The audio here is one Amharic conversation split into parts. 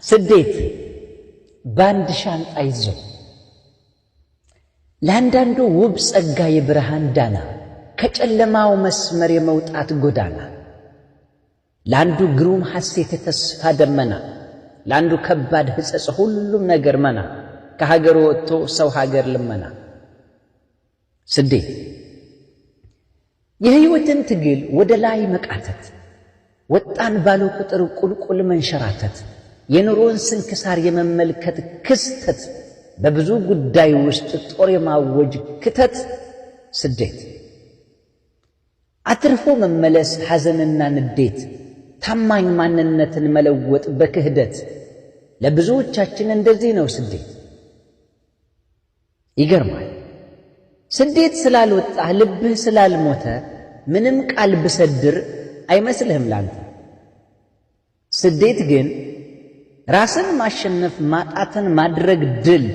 ስደት በአንድ ሻንጣ ይዞ ለአንዳንዱ ውብ ጸጋ የብርሃን ዳና፣ ከጨለማው መስመር የመውጣት ጎዳና፣ ለአንዱ ግሩም ሐሴት የተስፋ ደመና፣ ለአንዱ ከባድ ሕጸጽ ሁሉም ነገር መና፣ ከሀገር ወጥቶ ሰው ሀገር ልመና። ስደት የሕይወትን ትግል ወደ ላይ መቃተት፣ ወጣን ባሉ ቁጥር ቁልቁል መንሸራተት፣ የኑሮን ስንክሳር የመመልከት ክስተት፣ በብዙ ጉዳይ ውስጥ ጦር የማወጅ ክተት። ስደት አትርፎ መመለስ ሐዘንና ንዴት፣ ታማኝ ማንነትን መለወጥ በክህደት፣ ለብዙዎቻችን እንደዚህ ነው ስደት። ይገርማል። ስደት ስላልወጣህ ልብህ ስላልሞተ ምንም ቃል ብሰድር አይመስልህም ላንተ። ስደት ግን ራስን ማሸነፍ ማጣትን ማድረግ ድል፣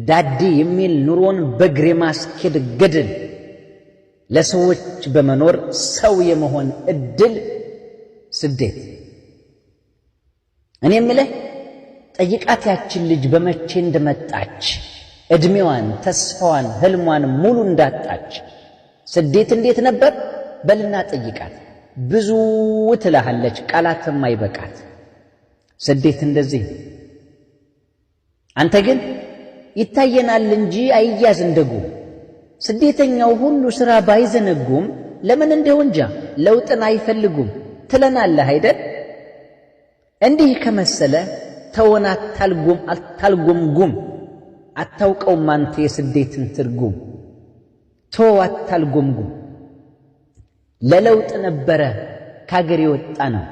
ዳዴ የሚል ኑሮን በእግር የማስኬድ ገድል፣ ለሰዎች በመኖር ሰው የመሆን እድል። ስደት እኔ የምልህ ጠይቃት ያችን ልጅ በመቼ እንደመጣች፣ ዕድሜዋን ተስፋዋን ህልሟን ሙሉ እንዳጣች። ስደት እንዴት ነበር በልና ጠይቃት፣ ብዙ ትልሃለች ቃላትም አይበቃት። ስደት እንደዚህ። አንተ ግን ይታየናል እንጂ አይያዝ እንደጉም፣ ስደተኛው ሁሉ ሥራ ባይዘነጉም ለምን እንደው እንጃ ለውጥን አይፈልጉም ትለናለህ አይደል? እንዲህ ከመሰለ ተወን፣ አታልጉም አታልጉምጉም፣ አታውቀውም አንተ የስደትን ትርጉም። ተወው አታልጉምጉም። ለለውጥ ነበረ ካገር የወጣ ነው፣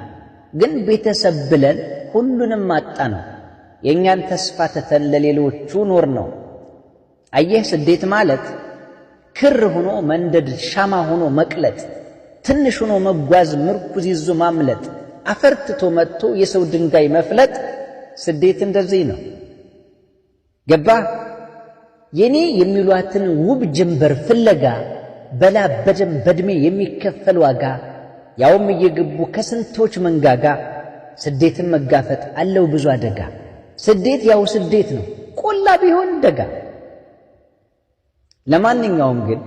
ግን ቤተሰብ ብለን ሁሉንም አጣ ነው። የእኛን ተስፋ ትተን ለሌሎቹ ኖር ነው። አየህ፣ ስደት ማለት ክር ሆኖ መንደድ፣ ሻማ ሆኖ መቅለጥ፣ ትንሽ ሆኖ መጓዝ፣ ምርኩዝ ይዞ ማምለጥ፣ አፈርትቶ መጥቶ የሰው ድንጋይ መፍለጥ። ስደት እንደዚህ ነው። ገባ የኔ የሚሏትን ውብ ጀንበር ፍለጋ በላብ በደም በዕድሜ የሚከፈል ዋጋ፣ ያውም እየገቡ ከስንቶች መንጋጋ፣ ስደትን መጋፈጥ አለው ብዙ አደጋ። ስደት ያው ስደት ነው፣ ቆላ ቢሆን ደጋ። ለማንኛውም ግን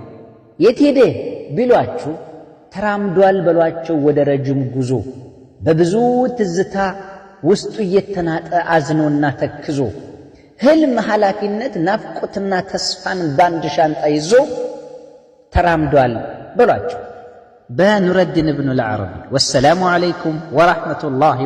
የት ሄደ ቢሏችሁ ተራምዷል በሏቸው ወደ ረጅም ጉዞ፣ በብዙ ትዝታ ውስጡ እየተናጠ አዝኖና ተክዞ፣ ህልም፣ ኃላፊነት፣ ናፍቆትና ተስፋን ባንድ ሻንጣ ይዞ ተራምዷል በሏቸው። በኑረዲን ብኑ ልዓረቢ። ወሰላሙ ዓለይኩም ወራህመቱላሂ።